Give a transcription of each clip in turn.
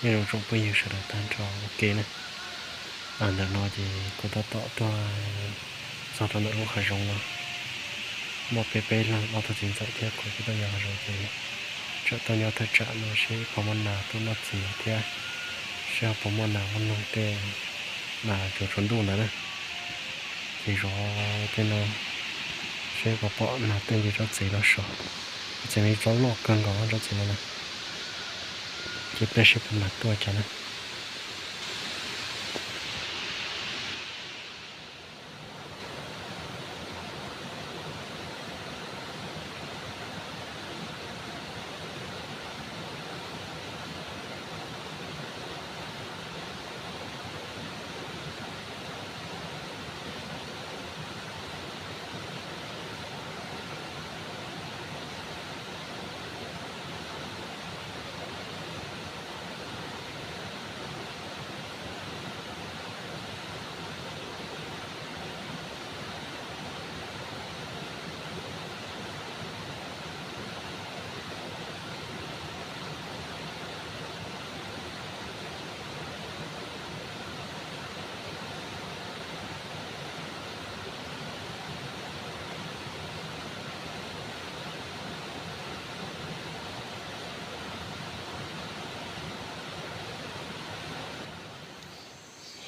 Nyob zoo tsoom phooj ywg sawv daws tag nrho ua ke na. Ntawm no ces kuv tab tom tuaj txog rau ntawm lub hav zoov no, muaj peb peb leeg ob tug txiv ntxawm thiab kuv peb tuaj yos hav zoov ces tseem tuaj nyob thaj tsam no seb puas muaj nas tuaj noj txiv thiab seb ho puas muaj nas muaj noog tej nas cuav tsuav ntuj ntawd na. Ces zov tej no seb puas pom nas tej ntsis tsob txiv no so. Txiv no tsob loj kawg nkaus tsob txiv no na. Ces peb seb puas mag tuaj cas na.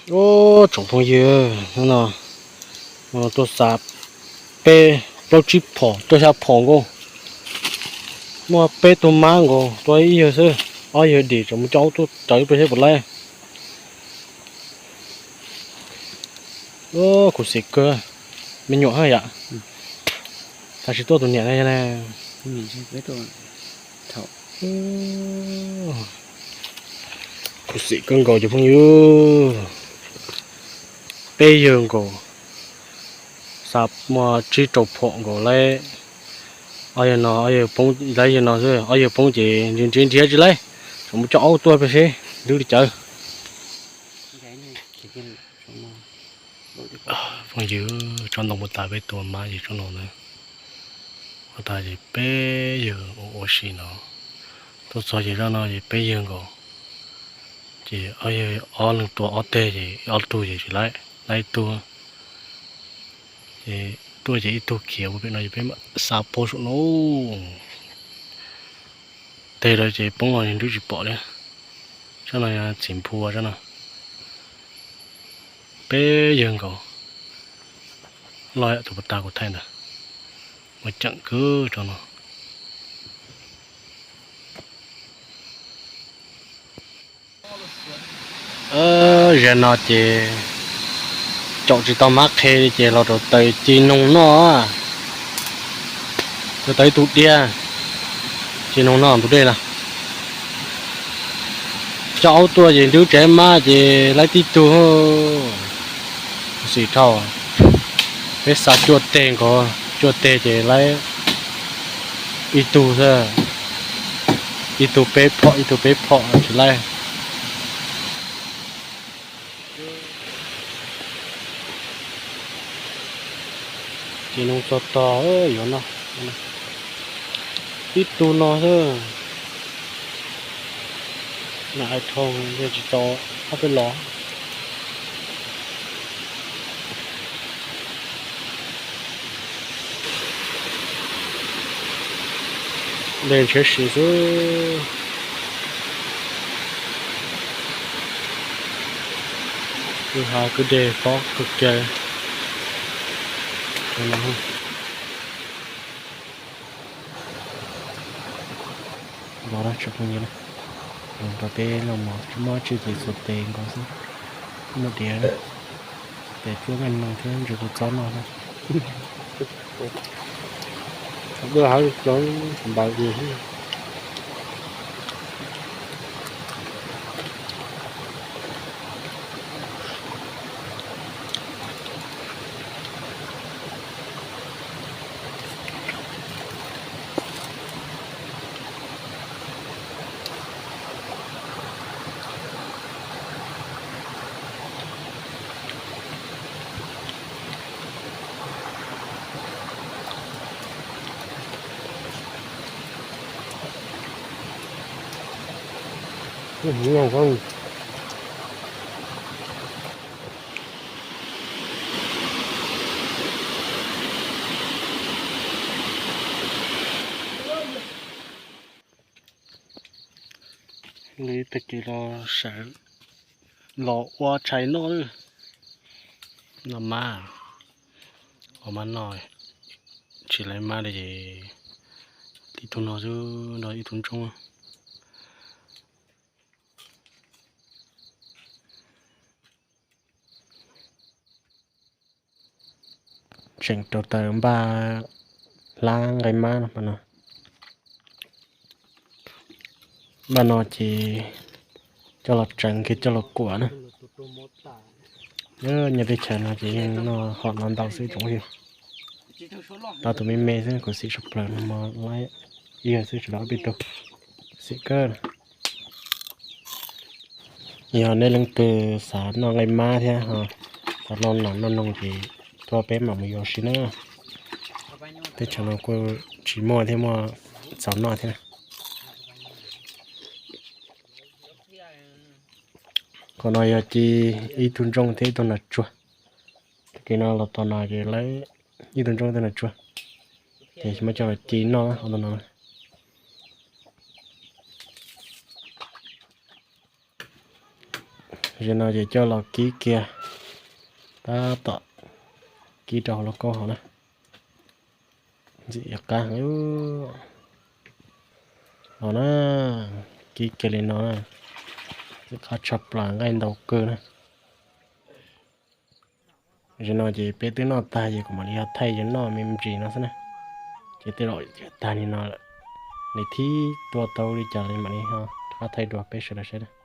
Ub, tsoom phooj ywg, hnub no tuaj xa peb plaub tsib phom tuaj xya phom nkaus. Muaj peb tug mab nkaus, tuaj ib yawg xwb, ob yawg dim tseem mus coj aub tuaj raws ib pliag seb puas laib. Khuv xim kawg, me nyuam hab yam. Tam sim tuaj tus niam na. Khuv xim kawg nkaus cov phooj ywg. Peb yawg nkaus, xa muaj tsib rau phom nkaus lauj. Ob yawg no, ob yawg poob, laib yawg no xwb, ob yawg poob ces nrhiav nrhiav tsis laib, tseem mus coj aub tuaj peb seb ntub li cas. Phooj ywg, tsob ntoo puag ta peb tua mab ces tsob no na. Puag ta ces peb yawg ua ua si no. Tuaj txog ces zaj no ces peb yawg nkaus. Ces ob yawg, ob leeg tua ob teg ces ob tug ces tsis laib, laib ib tug. Ces tuaj ces ib tug khiav ua pem no ces peb mam xa puag saum no. Teg lawm ces poob los nrhiav tsis pom li. Tsob no yog txiv nphua tsob no. Peb yawg nkaus, loj yam tus puag ta kuv thaij ntawd, muaj ceem kawg tsob no. Zaum no ces caum tsis tau mab qhe li ces los rau taws ci noog noj. Rau taws ib tug diab ci noog noj ntug dej na. Coj aub tuaj ces nrhiav tsis mab ces laib tib tug. Xim dhau, peb xa cuaj teg nkaus, cuaj teg ces laib ib tug xwb. Ib tug peb phom, ib tug peb phom tsis laib. Ci noog txog tog yuav noj. Ib tug no xwb. Nam hais dhau, yog tsis tau ob peb los. Dej ntshiab si xwb. Kwj ha kwj dej pob kawg kiag. Los tsoom phooj ywg, peb los mos tsis muaj tsi ces xuas tes nkaus xwb. Muaj diav, tes cuab nqaij noog thiab ntsis kua txob noj xwb. Li tag kis los sawv los ua tshais noj. Noj mab, ua mab noj, tsis laiv mab li ces ib tug no xwb, noj ib tug ntsoog. Tseem rau taws npaj hlab nqaij mab no. Npaj no ces coj los tseev kiag coj los kuam na. Nyob teb chaws no ces yeej noj hom no ntau xwb tsoom phooj ywg. Tau tus me me xwb kuv xim tshaj plaws no mas laib ib yam xwb tsis tau ob peb tug. Xim kawg. Yog nej leej twg xav noj nqaij mab thiab xav noj noog noj noog ces tuaj peb mam mus yuav si na. Teb chaws no kuj tsis muaj thiab, muaj txaus noj thiab. Qhov no yog ci ib tug ntsoog thiab ib tug nas tsuag. Tag kis no los tom no ces lawv ib tug ntsoog ib tug nas tsuag, ces muab coj los ci noj qhov no. Zaum no ces coj los kib kiag, tab tom kib rau hauv lauj kaub hauv na. Ntxim qab heev. Los na, kib kiag li no na, ntxim qab tshaj plaws nqaij ntau kawg na. Zaum no ces peb twb noj tag ces kuv mam li ho thaij yuav noj me ntsis no xwb na. Ces tej zaum yuav tag li no lawm, nws thiaj tuaj tau li cas li mam li ho rov qab thaij dua peb sawv daws saib na.